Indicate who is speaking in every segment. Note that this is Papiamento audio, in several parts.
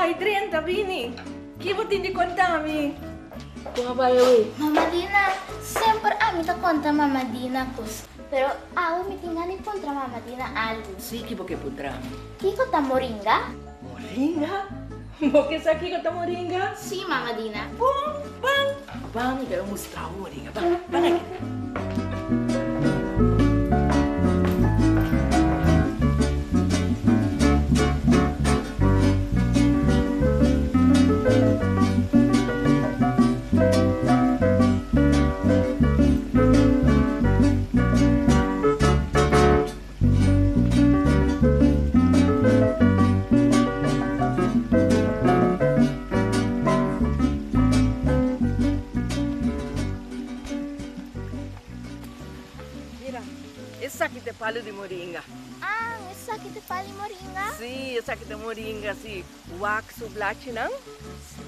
Speaker 1: Kai drenta bini. Ki bo tin di konta mi? Kon a bai awe?
Speaker 2: Mama Dina, Semper ami ta konta Mama Dina kos. Pero awe mi tin gana di puntra Mama Dina algu.
Speaker 1: Si, ki bo ke puntra mi?
Speaker 2: Kiko ta moringa?
Speaker 1: Moringa? Bo ke sa kiko ta moringa?
Speaker 2: Si, Mama Dina.
Speaker 1: Bon, ban. Ban, mi ta bai mustra bo moringa. Ban, ban aki. Mira, esaki ta e palu di moringa.
Speaker 2: Ah, esaki ta e palu di moringa?
Speaker 1: Sí, esaki ta moringa, sí. Wak su blachinan.
Speaker 2: Sí.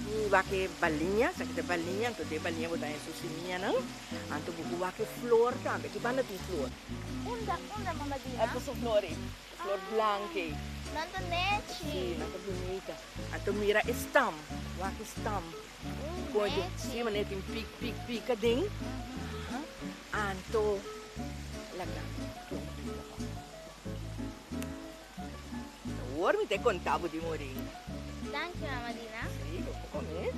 Speaker 1: Mi wak e baliña, esaki ta e baliña, anto den e baliña bo ta haña su simianan. Anto bo por wak e flor tambe, aki banda tin flor.
Speaker 2: Unda, unda mama Dina?
Speaker 1: Aki su flor ei, flor blank ei.
Speaker 2: Nan ta nechi.
Speaker 1: Sí, nan ta bunita. Anto mira e stam, wak e stam.
Speaker 2: Nechi.
Speaker 1: Sí, manera tin pik, pik, pik aden. Anto laga tuma pika pa. Awor mi ta e konta bo di moringa.
Speaker 2: Danki mama Dina.
Speaker 1: Sí, bo por come.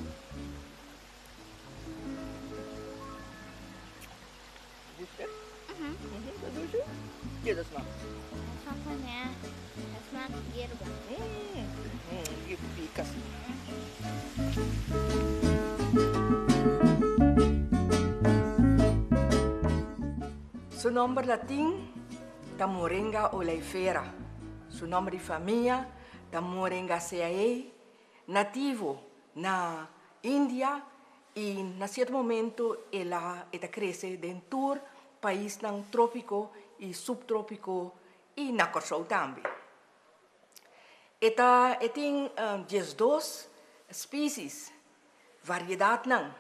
Speaker 1: Gusta?
Speaker 2: Mhm.
Speaker 1: Mhm, ta dushi? Ke ta smak?
Speaker 2: Ta smak manera, ta smak yerba.
Speaker 1: Mm, mm, pika si. Su nomber latin ta Moringa oleifera. Su nomber di famia ta Moringaceae, nativo na India y na cierto momento el a e ta crece den tur paisnan tropico y subtropico y na Corsou tambe. E ta e tin diesdos species, variedadnan,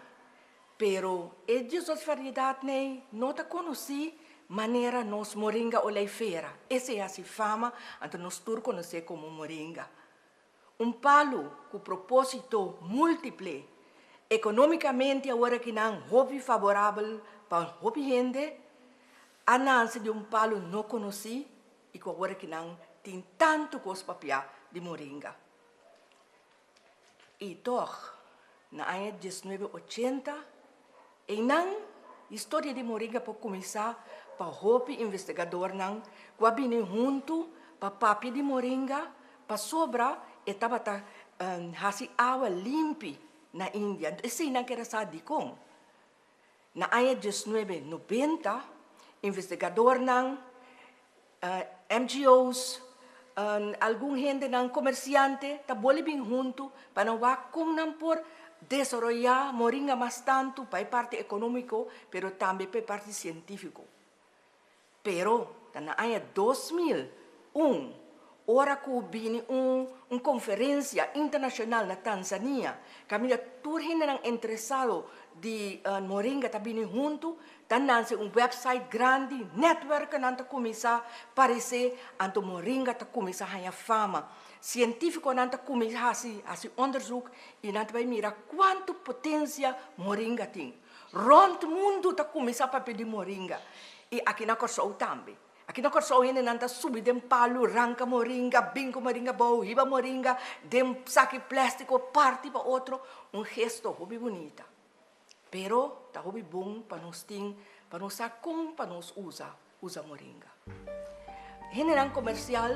Speaker 1: pero e diesdos variedadney no ta conoci manera nos moringa oleifera. Esey haci fama, anto nos tur conoce como moringa. Un palu cu proposito multiple, economicamente awor akinan hopi favorabel pa hopi hende, a nace di un palu no conoci i ku awor ki nan tin tantu kos papia di moringa. I tòg, na aña diesnuebe ochenta, einan historia di moringa por kuminsá pa hopi investigadornan ku a bini huntu pa papia di moringa pasobra e tabata hasi awa limpi na India. Esei nan kere sa dikon. Na aña diesnuebe nobenta, investigadornan, MGO's, algun hendenan komersiante ta boli bin huntu pa nan wak kon nan por desaroyá moringa mas tantu pa e parti ekonómiko pero tambe pa e parti sientífiko. Pero ta na aña 2001, ora ku bini un un konferensia internashonal na Tanzania, kaminda tur hendenan interesado di moringa ta bini huntu, ta nanse un website grandi, netwerkennan ta kuminsá paresé, anto moringa ta kuminsá haña fama. Sientífikonan ta kuminsá hasi hasi onderzoek i nan ta bai mira kuantu potensia moringa tin. Rònt mundu ta kuminsá papia di moringa i aki na Kòrsou tambe. Aki na Kòrsou hendenan ta subi den palu, ranka moringa, bin ku moringa bou, hiba moringa den saki plèstiko parti pa otro. Un gesto hopi bunita. Pero ta hopi bon pa nos tin, pa nos sa kon pa nos usa, usa moringa. Hendenan komersial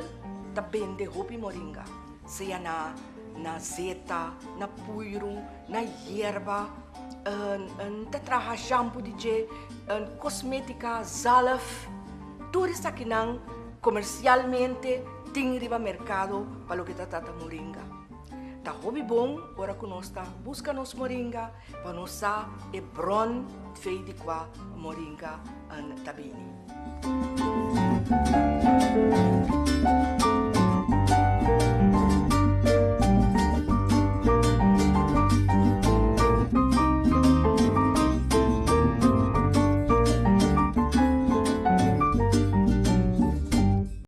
Speaker 1: ta bende hopi moringa, sea na na zeta, na puiru, na yerba, ta traha shampu di dje, kosmetika, zalf. Tur esakinan komersialmente tin riba merkado pa loke ta trata moringa. Ta hopi bon ora ku nos ta buska nos moringa pa nos sa e bron fei di kua moringa ta bini.